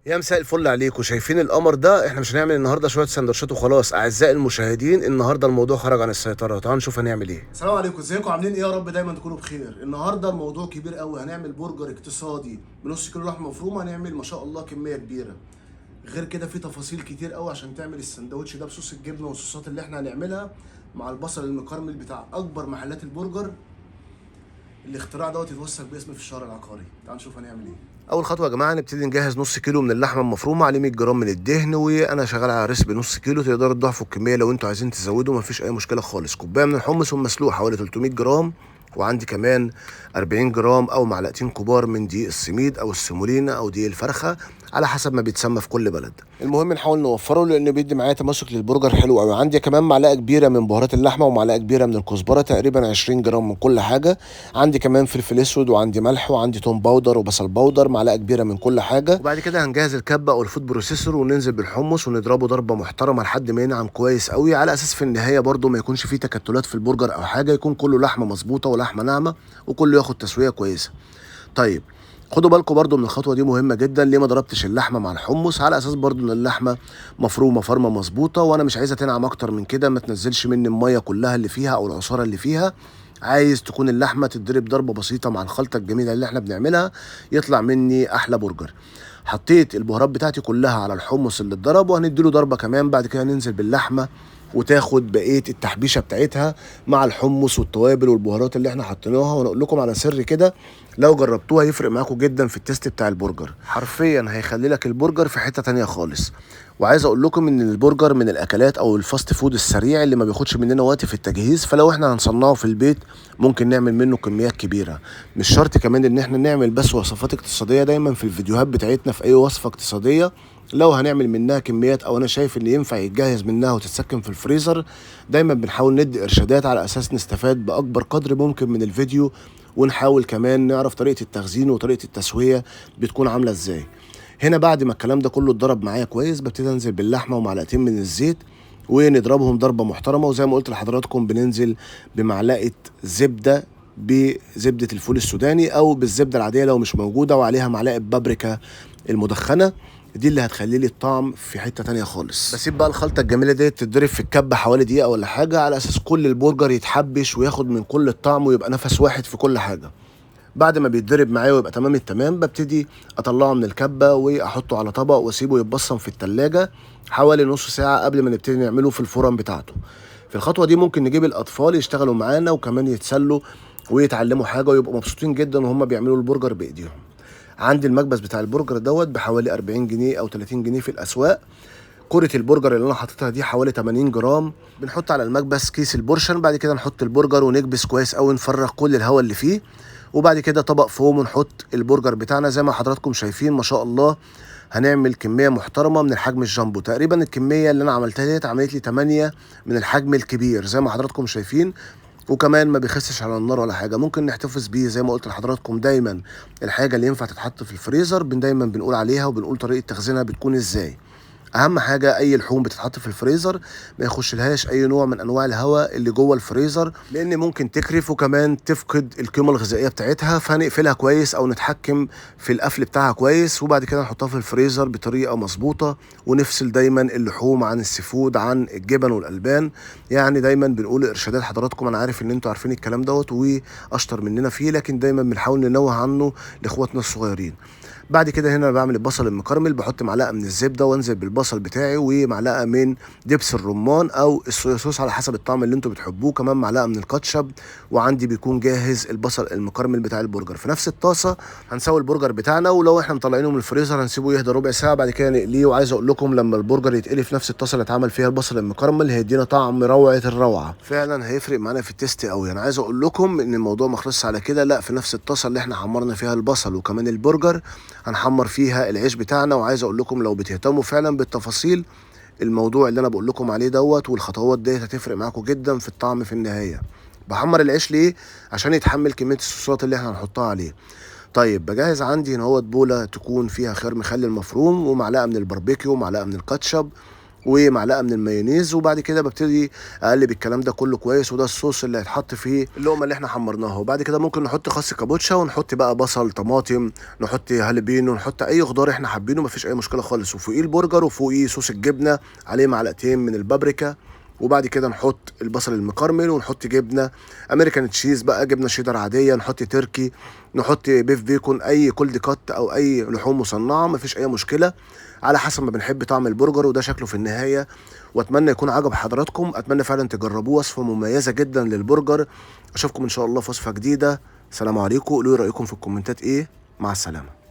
يا مساء الفل عليكم. شايفين القمر ده؟ احنا مش هنعمل النهارده شوية سندوتشات وخلاص. اعزائي المشاهدين، النهارده الموضوع خرج عن السيطرة، تعالوا نشوف هنعمل ايه. السلام عليكم، ازيكم عاملين ايه؟ يا رب دايما تكونوا بخير. النهارده الموضوع كبير قوي، هنعمل برجر اقتصادي بنص كيلو لحمه مفرومه، هنعمل ما شاء الله كمية كبيرة. غير كده في تفاصيل كتير قوي عشان تعمل السندوتش ده بصوص الجبنة والصوصات اللي احنا هنعملها مع البصل المكرمل بتاع اكبر محلات البرجر. الاختراع دوت يتوثق باسم في الشهر العقاري. تعالوا نشوف هنعمل ايه. اول خطوة يا جماعة نبتدي نجهز نص كيلو من اللحمة المفرومه، عليه 100 جرام من الدهن، وانا شغال على recipe نص كيلو، تقدروا تضاعفوا الكمية لو انتوا عايزين تزودوا، مفيش اي مشكلة خالص. كوباية من الحمص المسلوق حوالي 300 جرام، وعندي كمان 40 جرام او معلقتين كبار من دقيق السميد او السيمولينا او دقيق الفرخه على حسب ما بيتسمى في كل بلد. المهم نحاول نوفره لان بيدي معايا تماسك للبرجر حلو قوي. عندي كمان معلقه كبيرة من بهارات اللحمة ومعلقة كبيرة من الكزبره، تقريبا 20 جرام من كل حاجة. عندي كمان فلفل اسود، وعندي ملح، وعندي توم powder وبصل powder، معلقه كبيرة من كل حاجة. وبعد كده هنجهز الكبه او ال food processor وننزل بالحمص ونضربه ضربه محترمه لحد ما ينعم كويس قوي، على اساس في النهاية برده ما يكونش فيه تكتلات في البرجر او حاجة، يكون كله لحمه مظبوطة ولحمه ناعمة وكله ياخد تسويه كويسة. طيب خدوا بالكم برضو من الخطوة دي مهمة جدا. ليه ما ضربتش اللحمة مع الحمص؟ على اساس برضو ان اللحمة مفرومه فرمه مظبوطة، وانا مش عايزها تنعم اكتر من كده، ما تنزلش مني المية كلها اللي فيها او العصاره اللي فيها. عايز تكون اللحمة تتضرب ضربه بسيطة مع الخلطة الجميلة اللي احنا بنعملها، يطلع مني احلى برجر. حطيت البهارات بتاعتي كلها على الحمص اللي اتضرب، وهنديله ضربه كمان. بعد كده ننزل باللحمه وتاخد بقية التحبيشه بتاعتها مع الحمص والتوابل والبهارات اللي احنا حطيناها. ونقول لكم على سر كده، لو جربتوها هيفرق معاكم جدا في ال taste بتاع البرجر، حرفيا هيخلي لك البرجر في حتة تانية خالص. وعايز اقول لكم ان البرجر من الاكلات او ال fast food السريع اللي ما بياخدش مننا وقت في التجهيز، فلو احنا هنصنعه في البيت ممكن نعمل منه كميات كبيرة. مش شرط كمان ان احنا نعمل بس وصفات اقتصادية، دايما في الفيديوهات بتاعتنا في اي وصفه اقتصادية لو هنعمل منها كميات او انا شايف ان ينفع يتجهز منها وتتسكن في الفريزر، دايما بنحاول ندي ارشادات على اساس نستفاد باكبر قدر ممكن من الفيديو، ونحاول كمان نعرف طريقه التخزين وطريقه التسوية بتكون عامله ازاي. هنا بعد ما الكلام ده كله اتضرب معايا كويس، ببتدي انزل باللحمه ومعلقتين من الزيت ونضربهم ضربه محترمه. وزي ما قلت لحضراتكم بننزل بمعلقه زبدة، بزبده الفول السوداني او بالزبده العادية لو مش موجودة، وعليها معلقه بابريكا المدخنه، دي اللي هتخلي لي الطعم في حتة تانية خالص. بسيب بقى الخلطة الجميلة دي تتضرب في الكبه حوالي دقيقة ولا حاجة، على اساس كل البرجر يتحبش وياخد من كل الطعم ويبقى نفس واحد في كل حاجة. بعد ما بيتضرب معايا ويبقى تمام التمام، ببتدي اطلعه من الكبه واحطه على طبق واسيبه يتبصم في التلاجة حوالي نص ساعة قبل ما نبتدي نعمله في الفرن بتاعته. في الخطوة دي ممكن نجيب الاطفال يشتغلوا معانا وكمان يتسلوا ويتعلموا حاجة ويبقوا مبسوطين جدا وهم بيعملوا البرجر بايديهم. عندي المكبس بتاع البرجر دوت بحوالي 40 جنيه او 30 جنيه في الاسواق. كرة البرجر اللي انا حاططها دي حوالي 80 جرام. بنحط على المكبس كيس ال portion، بعد كده نحط البرجر ونكبس كويس قوي، نفرغ كل الهواء اللي فيه، وبعد كده طبق فوم ونحط البرجر بتاعنا. زي ما حضراتكم شايفين ما شاء الله هنعمل كمية محترمة من الحجم الجامبو. تقريبا الكمية اللي انا عملتها ديت عملت لي 8 من الحجم الكبير زي ما حضراتكم شايفين، وكمان ما بيخسش على النار ولا حاجة، ممكن نحتفظ بيه. زي ما قلت لحضراتكم دايما الحاجة اللي ينفع تتحط في الفريزر دايما بنقول عليها وبنقول طريقه تخزينها بتكون ازاي. اهم حاجة اي لحوم بتتحط في الفريزر ما يخش لهاش اي نوع من انواع الهواء اللي جوه الفريزر، لان ممكن تكرف وكمان تفقد القيمة الغذائية بتاعتها. فهنقفلها كويس او نتحكم في القفل بتاعها كويس، وبعد كده نحطها في الفريزر بطريقة مظبوطة، ونفصل دايما اللحوم عن ال seafood عن الجبن والالبان. يعني دايما بنقول ارشادات حضراتكم، انا عارف ان انتوا عارفين الكلام دوت واشطر مننا فيه، لكن دايما بنحاول ننوه عنه لاخواتنا الصغيرين. بعد كده هنا بعمل البصل المكرمل، بحط معلقه من الزبدة وانزل بالبصل بتاعي ومعلقة من دبس الرمان او الصويا صوص على حسب الطعم اللي انتوا بتحبوه، كمان معلقه من الكاتشب، وعندي بيكون جاهز البصل المكرمل بتاع البرجر. في نفس الطاسه هنسوي البرجر بتاعنا، ولو احنا مطلعينه من الفريزر هنسيبه يهدى ربع ساعة بعد كده نقليه. وعايز اقول لكم لما البرجر يتقلي في نفس الطاسه اللي اتعمل فيها البصل المكرمل هيدينا طعم روعه الروعة، فعلا هيفرق معانا في ال taste قوي. انا عايز اقول لكم ان الموضوع ما خلصش على كده، لا، في نفس الطاسه اللي احنا حمرنا فيها البصل وكمان البرجر هنحمر فيها العيش بتاعنا. وعايز اقول لكم لو بتهتموا فعلا بالتفاصيل الموضوع اللي انا بقول لكم عليه دوت والخطوات ديت هتفرق معاكم جدا في الطعم في النهاية. بحمر العيش ليه؟ عشان يتحمل كمية الصوصات اللي احنا هنحطها عليه. طيب بجهز عندي هنا اهوت بوله تكون فيها خيار مخلل مفروم ومعلقة من الباربيكيو ومعلقة من الكاتشب ومعلقة من المايونيز. وبعد كده ببتدي اقلب الكلام ده كله كويس، وده الصوص اللي هيتحط فيه اللقمة اللي احنا حمرناها. وبعد كده ممكن نحط خس كابوتشا، ونحط بقى بصل، طماطم، نحط هالبينو، نحط اي خضار احنا حابينه، مفيش اي مشكلة خالص. وفوقيه البرجر، وفوقيه صوص الجبنة عليه معلقتين من البابريكا. وبعد كده نحط البصل المكرمل، ونحط جبنه American cheese بقى، جبنه شيدر عادية، نحط تركي، نحط beef bacon، اي cold cut او اي لحوم مصنعه، مفيش اي مشكلة، على حسب ما بنحب طعم البرجر. وده شكله في النهاية، واتمنى يكون عجب حضراتكم، اتمنى فعلا تجربوه، وصفه مميزة جدا للبرجر. اشوفكم ان شاء الله في وصفه جديدة. سلام عليكم، قولوا لي رايكم في الكومنتات ايه. مع السلامة.